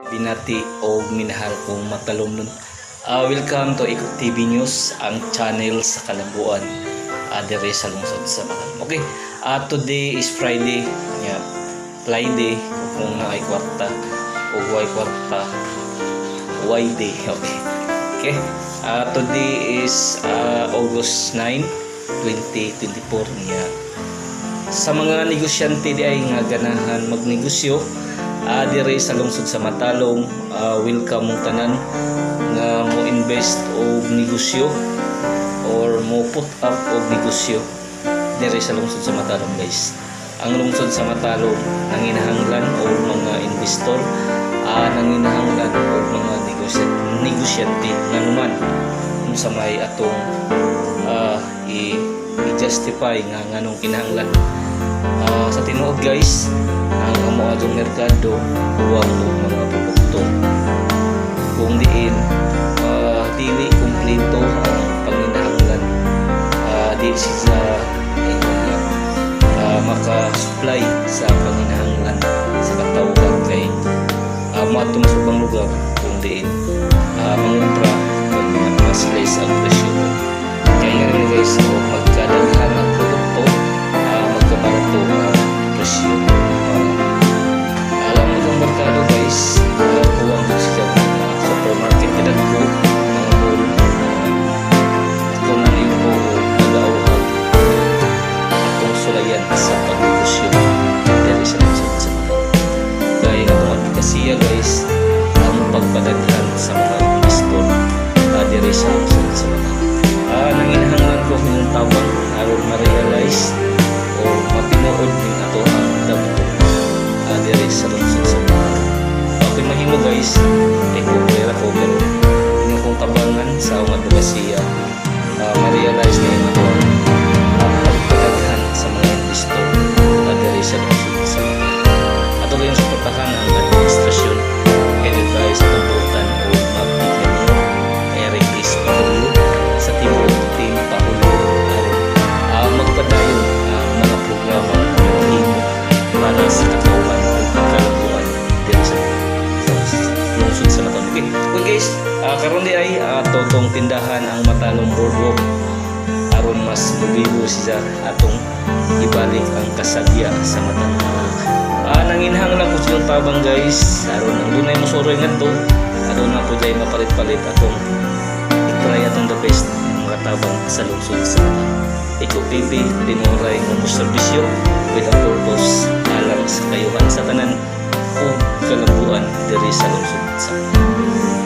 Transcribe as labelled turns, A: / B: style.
A: Binati o minahal kong matalomnon. Welcome to Iko TV News, ang channel sa Kalambuan diri sa lungsod sa Matalom. Okay, today is Friday, yeah, Friday kung naay kwarta o way kwarta, why day, okay. Okay, today is August 9, 2024 niya. Sa mga negosyante di ay nga ganahan magnegosyo diri sa lungsod sa Matalom, welcome mong tanan nga mo invest og negosyo or mo put up og negosyo diri sa lungsod sa Matalom, guys. Ang lungsod sa Matalom nanginahanglan og mga investor, nanginahanglan og mga negosyante, nganuman unsa may atong i-justify nga nganong kinahanglan. Sa tinuod, guys, ang amo adong merkado huwang og mga produkto kung diin dili kumpleto ang panginahanglan, di sila ingon nga maka-supply sa panginahanglan sa katawhan kay moadto mas ubang lugar kung diin mangumpra kung mas less ang presyo. Kaya nga rin, guys, so magkadaghan ang produkto, magkabarato ang presyo. Alam mo itong merkado, guys, kuwang gud sila ng mga supermarket kadagko, mga mall. Ako nang imo nag-auhag atong sulayan sa pagnegosyo diri sa lungsod sa Matalom. Kaya atong advokasya, guys, ang pagpadaghan sa mga investor diri sa lungsod sa Matalom. Nanginahanglan ko inyong tabang aron ma-realize o matinuod ning ato ang damgo diri sa lungsod sa Matalom. Okay, mahimo, guys, eh kung pera ko pero inyo kong tabangan sa akong advokasya, ma-realize na yung ato ang pagpadaghan sa mga investor diri sa lungsod sa Matalom. Ato kayong suportahan ang administrasyon headed by sa tumbutan o Ma'am Eric S. Pahulyo sa tibuok Team Pahulyo aron magpadayon ang mga programa nga nahimo para sa katawhan ug kalabuan diri sa lungsod sa Matalom. Okay guys, karon di ay totong tindahan ang Matalom Boardwalk aron mas mubibo siya, atong ibalik ang kasadya sa Matalom. Nanginahanglan ko siyang tabang, guys, aron ang dunay mosuroy ngadto aron na po jay mapalit-palit, atong i-try atong the best ng mga tabang sa lungsod sa Matalom. Ikaw TV, tinuray nga mo serbisyo with a purpose alang sa kayuhan sa tanan ug kalambuan diri sa lungsod sa Matalom.